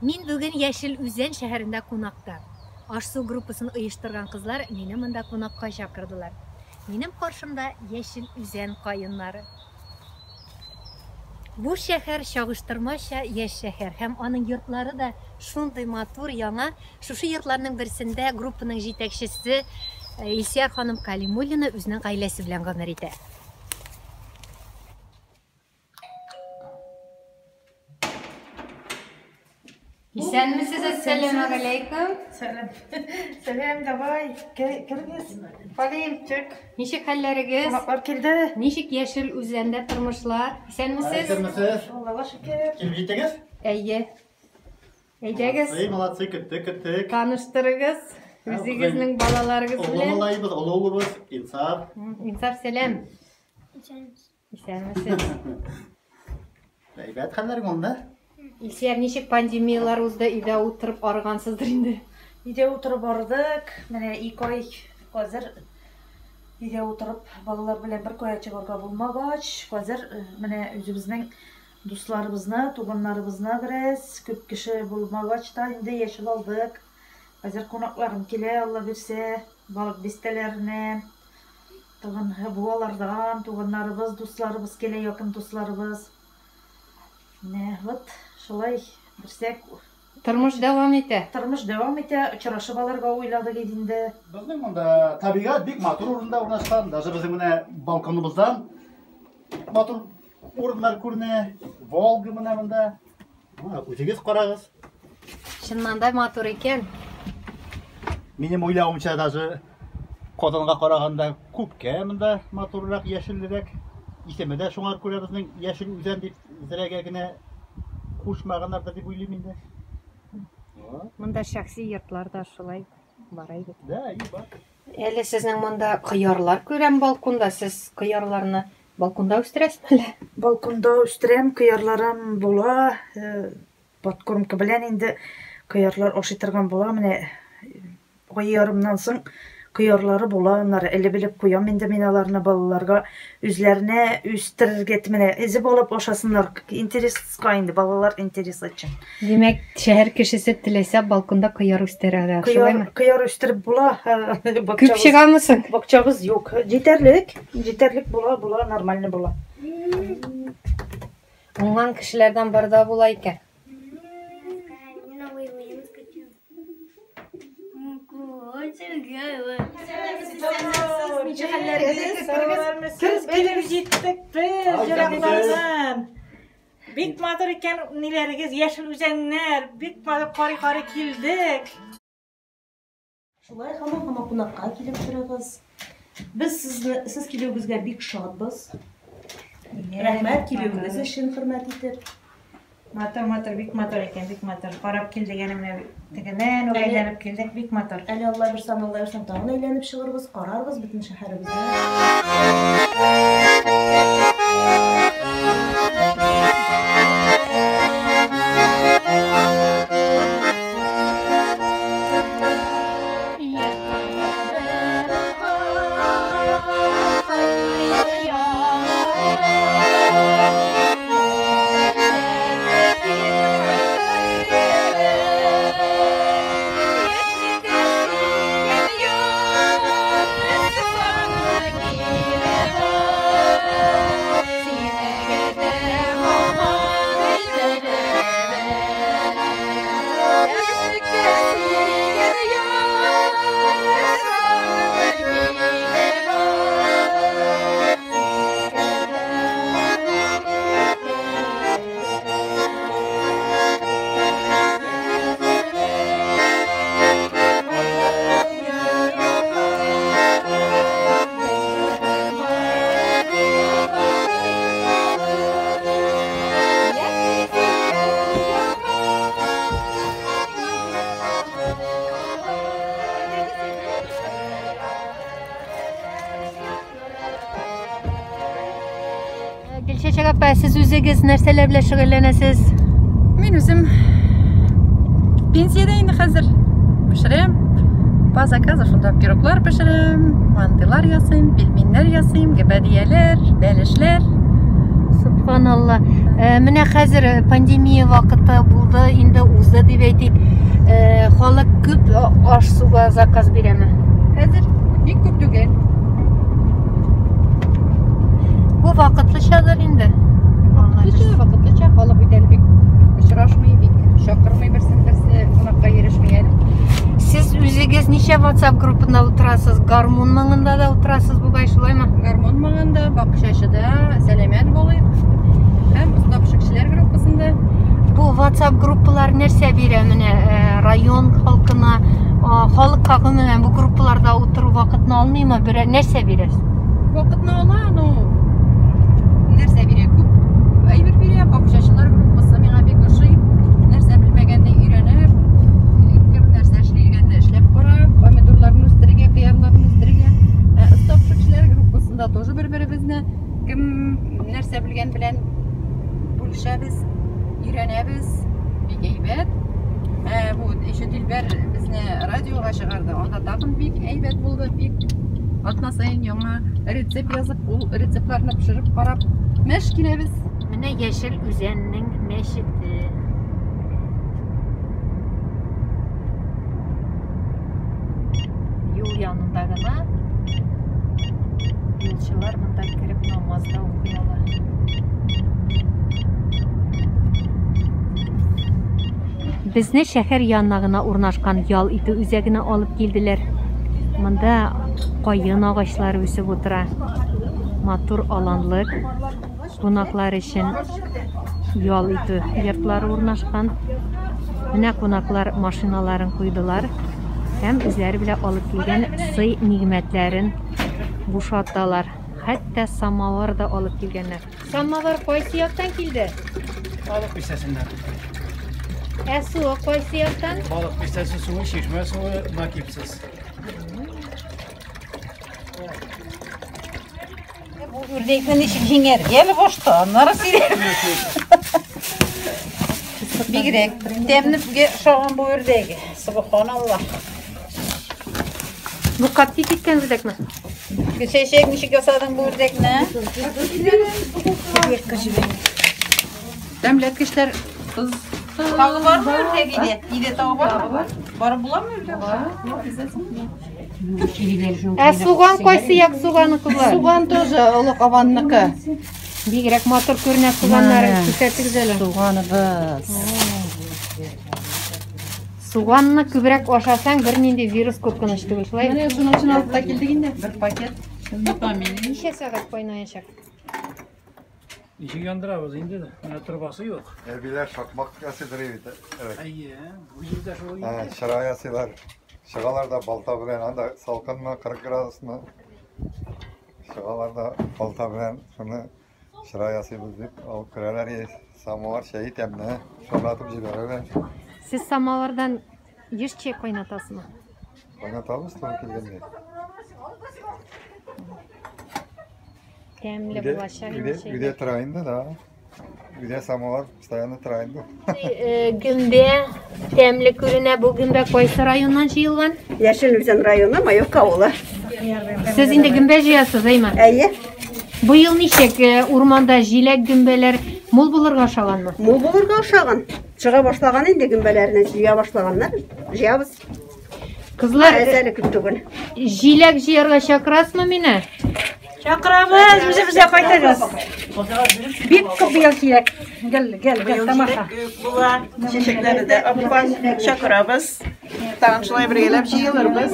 Мин бүген Яшел Үзән шәһәрендә кунакта. Аш-су группасын оештырган кызлар мине монда кунакка чакырдылар. Минем каршымда Яшел Үзән каеннары. Бу шәһәр чагыштырмача яшь шәһәр һәм аның йортлары да шундый матур, яңа. Шушы йортларның берсендә группаның җитәкчесе Илсөяр ханым Калимуллина үзенең гаиләсе белән гомер итә. Исәнмесез, әссәламү галәйкүм. Сәлам. Сәлам, давай, керегез. Полимчик. Ничек хәлләрегез? Кунаклар килде. Ничек Яшел Үзәндә тормышлар? Исәнмесез? Исәнмесез. Аллага шөкер. Килеп җиттегез? Әйе. Әйдәгез. Молодцы, молодцы, көттек, көттек. Таныштырыгыз үзегезнең балаларыгыз Олы белән. малаебыз, олы улыбыз, Инсаф. Инсаф, сәлам. Исәнмесез. Әйбәт хәлләрең монда? Илсөяр, ничек пандемияләр узды? Өйдә утырып арыгансыздыр инде. Өйдә утырып ардык. Менә 2 ай хәзер өйдә утырып балалар белән бер кая чыгарга булмагач, хәзер менә үзебезнең дусларыбызны, туганнарыбызны бераз күп кеше булмагач та инде яшәп алдык. Хәзер кунакларым килә, Алла бирсә, балык бистәләреннән. Тагын буалардан туганнарыбыз, дусларыбыз килә, якын дусларыбыз. Менә вот шулай берсәк. Тормыш дәвам итә. Тормыш дәвам итә, очрашып алырга уйладык иде инде. Безнең монда табигать бик матур урында урнашкан. Даже безнең менә балконыбыздан матур урыннар күренә. Волга менә монда. Үзегез карагыз. Чыннан да матур икән. Минем уйлавымча, даже Казанга караганда күпкә монда матуррак, яшелрәк. Исеме дә шуңа күрә безнең Яшел Үзән дип зрәгә генә кушмаганнардыр дип уйлыйм инде. Монда шәхси йортлар да шулай бар әйбәт. Да, и бар. Әле сезнең монда кыярлар күрәм балконда. Сез кыярларны балконда үстерәсезме әллә? Балконда үстерәм, кыярларым була. Подкормка белән инде кыярлар ашый торган була. Менә ай ярымнан соң кыярлары була. Аннары элеп-элеп куям инде мин аларны балаларга үзләренә үстерергә, менә өзеп алып ашасыннар. Интереска инде, балалар интересы өчен. Димәк, шәһәр кешесе теләсә балконда кыяр үстерә ала, шулаймы? Кыяр үстереп була. Күп чыгамы соң? Бакчабыз юк. Җитәрлек, җитәрлек була, була, нормально була. Уңган кешеләрдән бар да була икән. Ничек хәлләрегез? Сез килеп җиттек без, ераклардан. Бик матур икән ниләрегез, яшел үзәннәр, бик матур карый-карый килдек. Шулай һаман-һаман кунакка килеп торыгыз. Без сезне, сез килүегезгә бик шатбыз. Рәхмәт килүегез өчен, хөрмәт итеп. Матур, матур, бик матур икән, бик матур. Карап килдек әле менә тегеннән үк әйләнеп килдек, бик матур. Әле Алла бирсә, Алла бирсә, тагын әйләнеп чыгырбыз, карарбыз бөтен шәһәребезне. Гөлчәчәк апа, сез үзегез нәрсәләр белән шөгыльләнәсез? Мин үзем пенсиядә инде хәзер. Пешерәм. По заказу шунда пироглар пешерәм, мантылар ясыйм, пельменнәр ясыйм, гөбәдияләр, бәлешләр. Субханалла. Менә хәзер пандемия вакыты булды, инде узды дип дип әйтик, халык күп аш-суга заказ бирәме? Хәзер бик күп түгел. Бу вакытлычадыр инде. Вакытлыча, вакытлыча халык бит әле бик очрашмый, бик чакырмый берсен берсе, кунакка йөрешми әле. Сез үзегез ничә WhatsApp группында утырасыз? Гармун моңында да утырасыз бугай, шулаймы? Гармун моңында, бакчачыда, сәламәт булыйк. Һәм оста пешекчеләр группасында. Бу WhatsApp группалар нәрсә бирә менә район халкына, халыкка гомумән бу группаларда утыру вакытны алмыймы? Берәр нәрсә бирә? Вакытны ала, но нәрсә бирә? Күп әйбер бирә. Бакчачылар группасы миңа бик ошый. Нәрсә белмәгәнне өйрәнеп, кем нәрсә эшләгәнне эшләп кара, помидорларны үстерергә, кыярларны үстерергә. Оста пешекчеләр группасында тоже бер-беребезне кем нәрсә белгән белән бүлешәбез, өйрәнәбез. Бик әйбәт. Бу еще Дилбәр безне радиога чыгарды. Анда тагын бик әйбәт булды. Бик атна саен яңа рецепт язып, ул рецептларны пешереп карап мәш киләбез. Менә Яшел Үзәннең мәчете. Юл янында гына юлчылар монда кереп намаз да укый ала. Безне шәһәр янына гына урнашкан ял итү үзәгенә алып килделәр. Монда каен агачлары үсеп утыра. Матур аланлык, кунаклар өчен ял итү йортлары урнашкан. Менә кунаклар машиналарын куйдылар һәм үзләре белән алып килгән сый-нигъмәтләрен бушаталар. Хәтта самовар да алып килгәннәр. Самовар кайсы яктан килде? Балык бистәсеннән. Ә суы кайсы яктан? Балык бистәсе суы, чишмә суы, накипсыз. Бу үрдәкне ничек җиңәргә әле башта, аннары сөйләрбез. Бигрәк тәмлегә ошаган бу үрдәге. Субханалла. Бу коптить иткән үрдәкме? Гөлчәчәк, ничек ясадың бу үрдәкне? Тәмләткечләр тоз. Тагы бармы үрдәк өйдә? Өйдә тагы бармы? Барып буламы үрдәк? Ә суган кайсы як суганы, кызлар? Суган тоже Олы Кабанныкы. Бигрәк матур күренә суганнары. Күрсәтегез әле. Суганыбыз. Суганны күбрәк ашасаң, бернинди вирус куркыныч түгел, шулай? Менә шуның өчен алып та килдек инде, бер пакет. Ничә сәгать кайнаячак? Ничек яндырабыз инде дә? Менә торбасы юк. Әбиләр шакмак ясыйдыр бит. Әйе, бу җирдә шулай инде. Чыра ясыйлар. Чыгалар да балта белән, анда салкынмы, 40 градусмы? Чыгалар да балта белән шуны чыра ясыйбыз дип алып керәләр. Самовар чәе тәмле, шарлатып җибәрәләр. Сез самовардан еш чәй кайнатасызмы? Кайнатабыз туры килгәндә. Тәмле булачак инде чәй. Өйдә тора инде, да. Өйдә самовар постоянно тора инде. Гөмбә тәмле күренә. Бу гөмбә кайсы районнан җыелган? Яшел Үзән районы, Маевка авылы. Сез инде гөмбә җыясыз, әйме? Әйе. Быел ничек урманда җиләк гөмбәләр мул булырга ошаганмы? Мул булырга ошаган. Чыга башлаган инде гөмбәләрне, җыя башлаганнар. Җыябыз. Кызлар, әле күп түгел. Җиләк җыярга чакырасызмы мине? Чакырабыз, үзебезгә кайтыгыз. Бик күп быел кирәк. Гел, гел, гел тамаша. Була. Чәчәкләре дә аппак. Чакырабыз. Тагын шулай бергәләп җыелырбыз.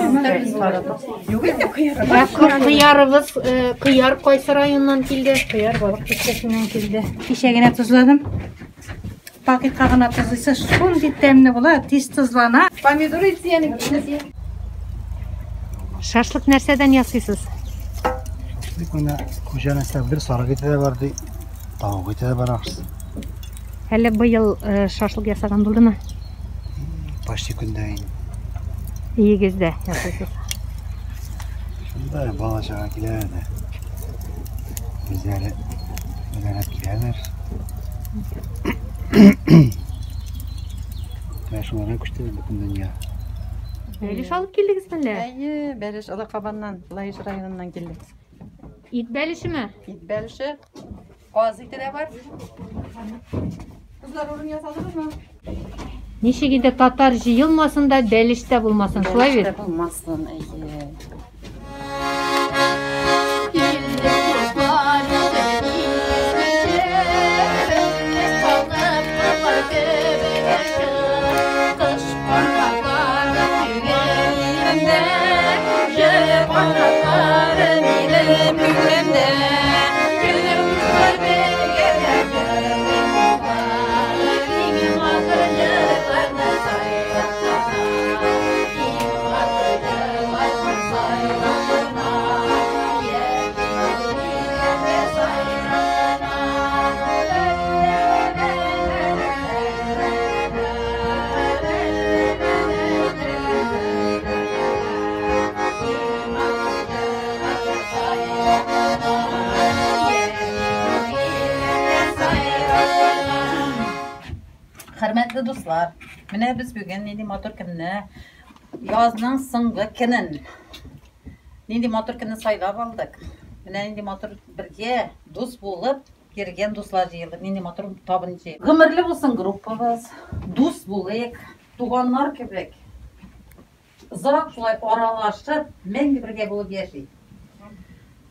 Юк инде кыярыбыз. Кыярыбыз, кыяр кайсы районнан килде? Кыяр Балык Бистәсеннән килде. Кичә генә тозладым. Пакетка гына тозлыйсыз, шундый тәмле була, тиз тозлана. Помидор итсәне. Шашлык нәрсәдән ясыйсыз? Шашлык менә хуҗа нәрсә бер сарык ите дә бар ди, тавык ите дә бар ахрысы. Әле быел шашлык ясаган булдымы? Почти көндә инде. Өегездә ясыйсыз. Шунда бала чага киләләр дә. Үзләре әзерләп киләләр. Менә шуларга күчте бөтен дөнья. Бәлеш алып килдегез мәллә? Әйе, бәлеш Олы Кабаннан, Лаеш районыннан килде. Ит бәлешеме? Ит бәлеше, каз ите дә бар. Кызлар, урын ясадыгызмы? Ничек инде татар җыелмасын да, бәлеш тә булмасын, шулай бит? Бәлеш тә булмасын, әйе. Хөрмәтле дуслар, менә без бүген нинди матур көнне, язның соңгы көнен, нинди матур көнне сайлап алдык. Менә нинди матур бергә дус булып йөргән дуслар җыелдык, нинди матур табын җыйдык. Гомерле булсын группабыз, дус булыйк, туганнар кебек. Озак шулай аралашып, мәңге бергә булып яшик.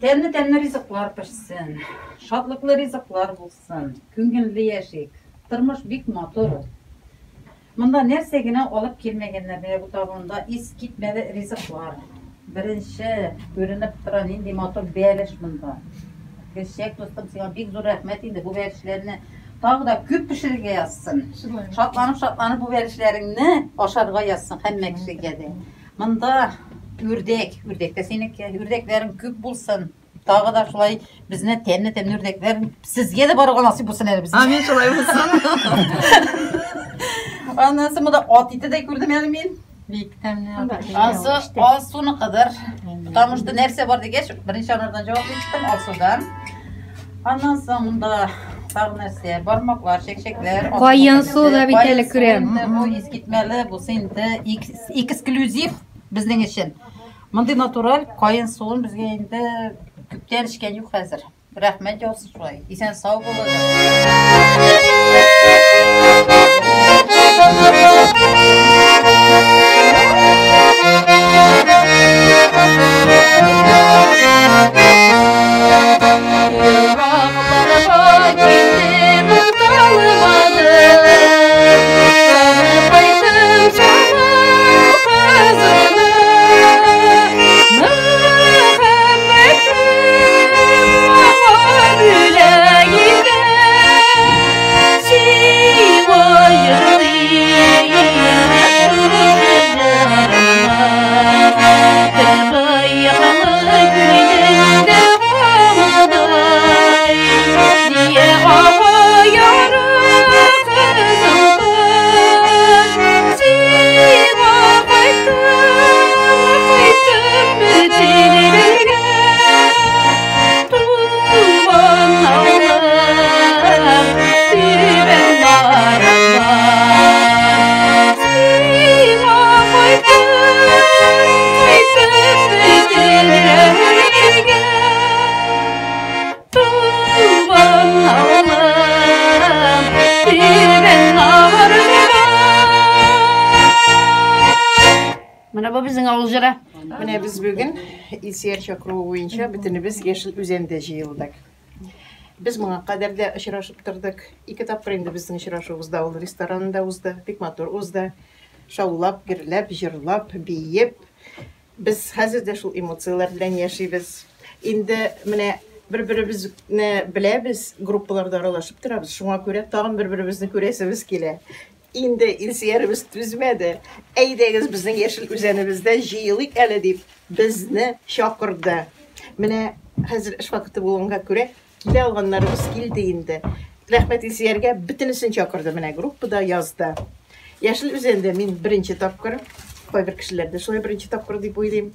Тәмле-тәмле ризыклар пешсен, шатлыклы ризыклар булсын, күңелле яшик. Тормыш бик матур ул. Монда нәрсә генә алып килмәгәннәр, менә бу табында искитмәле ризыклар. Беренче күренеп тора, нинди матур бәлеш монда. Гөлчәк дустым, сиңа бик зур рәхмәт инде бу бәлешләрне тагы да күп пешерергә язсын. Шатланып-шатланып бу бәлешләреңне ашарга язсын һәммә кешегә дә. Монда үрдәк, үрдәк тә синеке, үрдәкләрең күп булсын. Тагы да шулай безне тәмле-тәмле үрдәкләр сезгә дә барырга насыйп булсын әле безгә. Амин, шулай булсын. Аннан соң монда ат ите дә күрдем әле мин. Бик тәмле ат ите. Алсу, Алсуныкыдыр. Потому что нәрсә бар дигәч, беренче анардан җавап ишеттем, Алсудан. Аннан соң монда тагы нәрсә? Бармаклар, чәкчәкләр. Каен суы да бит әле күрәм. Бу искитмәле, бусы инде эксклюзив безнең өчен. Мондый натураль каен суын безгә инде күптән эчкән юк хәзер. Рәхмәт яусын шулай. Исән сау булыгыз. Менә бу безнең авыл җыры. Менә без бүген Илсөяр чакыруы буенча бөтенебез Яшел Үзәндә җыелдык. Без моңа кадәр дә очрашып тордык. Ике тапкыр инде безнең очрашуыбыз Давыл ресторанында узды. Бик матур узды. Шаулап, гөрләп, җырлап, биеп. Без хәзер дә шул эмоцияләр белән яшибез. Инде менә бер-беребезне беләбез, группаларда аралашып торабыз. Шуңа күрә тагын бер-беребезне күрәсебез килә. Инде Илсөяребез түзмәде, әйдәгез безнең Яшел Үзәнебездә җыелыйк әле дип, безне чакырды. Менә хәзер эш вакыты булганга күрә, килә алганнарыбыз килде инде. Рәхмәт Илсөяргә, бөтенесен чакырды, менә группада язды. Яшел Үзәндә мин беренче тапкыр, кайбер кешеләр дә шулай беренче тапкыр дип уйлыйм.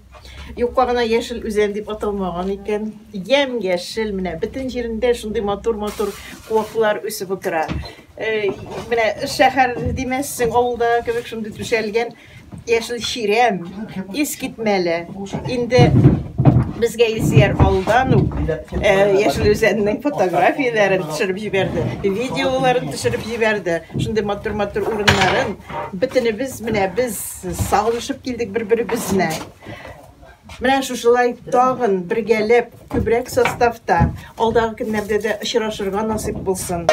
Юкка гына Яшел Үзән дип аталмаган икән. Ямь-яшел, менә бөтен җирендә шундый матур-матур куаклар үсеп утыра. Э, менә шәһәр димәссең, авылда кебек шундый түшәлгән яшел чирәм, искитмәле. Инде Безгә Илсөяр алдан ук Яшел Үзәннең фотографияләрен төшереп җибәрде, видеоларын төшереп җибәрде. Шундый матур-матур урыннарын. Бөтенебез менә без сагынышып килдек бер-беребезне. Менә шушылай тагын бергәләп, күбрәк составта алдагы көннәрдә дә очрашырга насыйп булсын.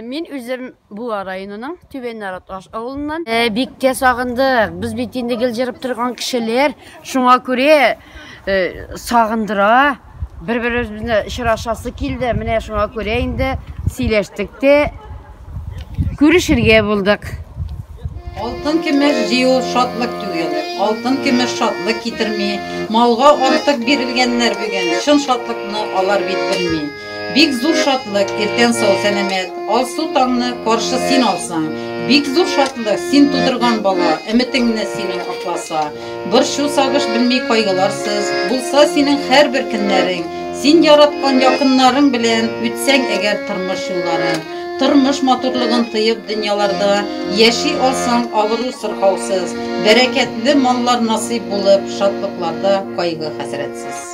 Мин үзем Буа районының Түбән Нараташ авылыннан. Бик тә сагындык. Без бит инде гел җырып торган кешеләр. Шуңа күрә сагындыра. Бер-беребезне очрашасы килде. Менә шуңа күрә инде сөйләштек тә күрешергә булдык. Алтын көмеш җыю шатлык түгел. Алтын көмеш шатлык китерми. Малга артык бирелгәннәр бүген. Чын шатлыкны алар бит белми. Бик зур шатлык, иртән сау-сәламәт, алсу таңны каршы син алсаң. Бик зур шатлык, син тудырган бала, өметеңне синең акласа. Борчу, сагыш белми кайгыларсыз, булса синең һәрбер көннәрең. Син яраткан якыннарың белән үтсәң әгәр тормыш юлларын. Тормыш матурлыгын тоеп дөньяларда яши алсаң авыру-сырхаусыз. Бәрәкәтле маллар насыйп булып, шатлыкларда кайгы-хәсрәтсез.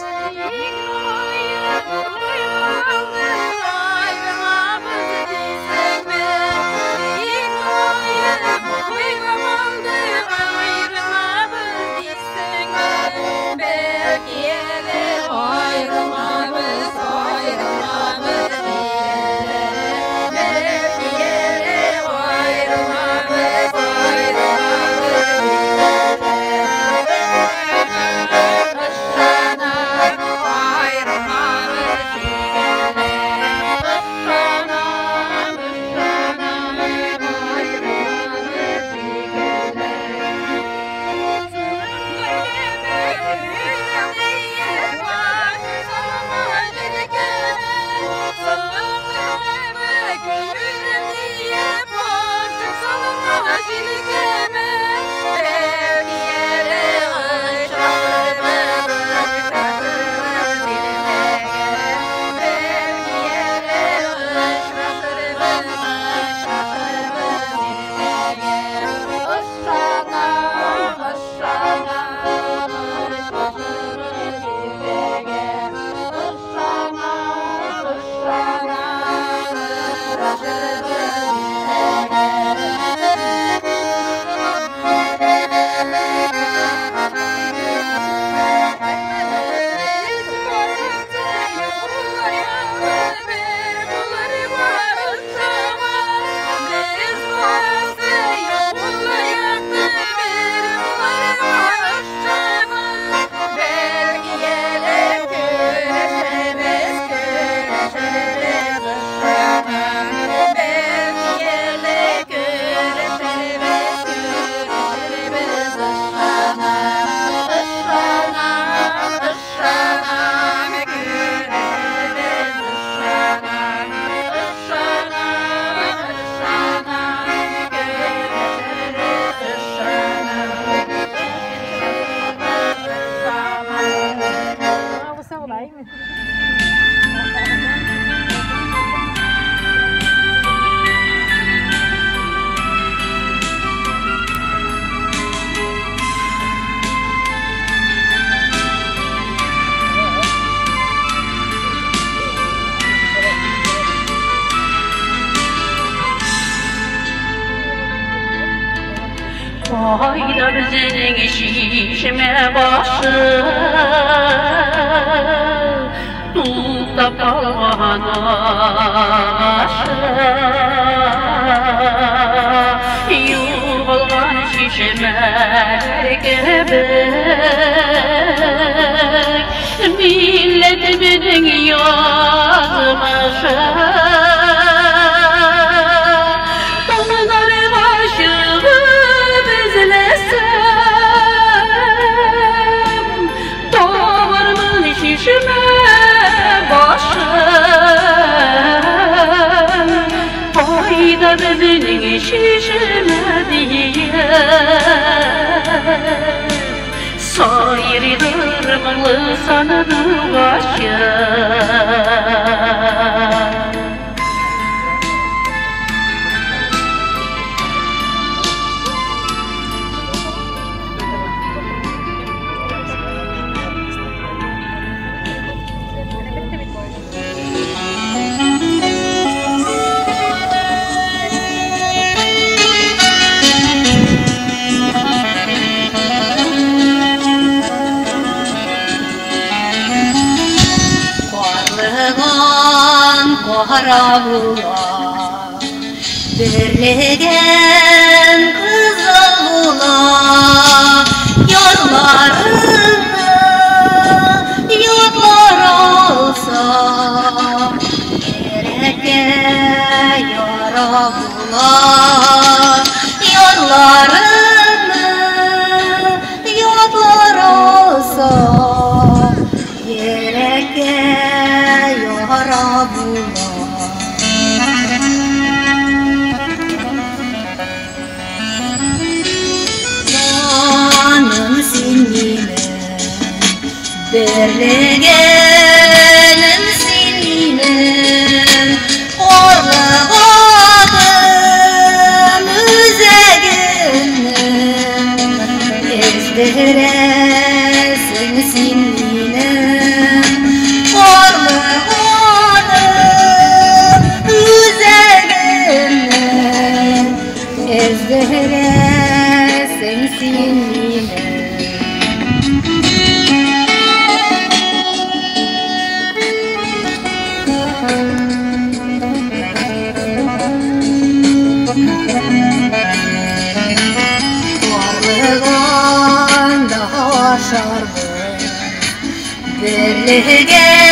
Кайда безнең чишмә башы, туктап калган агашы. кебек милләтебезнең язмышы. Таңнарга чыгып эзләсәм, табармын чишмә башын. Кайда безнең чишмә дигән, сайрыйдыр моңлы сандугачы. Карлыган кара була, бөрлегән кызыл була, ярларыңны ятлар алса, йөрәккә яра була, ярларыңны ятлар алса, йөрәккә яра була. Җаным син минем, берлегәнем син минем, карлыганым үзәгемне өздерәсең син минем, карлыганым үзәгемне өздерәсең син минем. Карлыганда ашарбыз, берлегән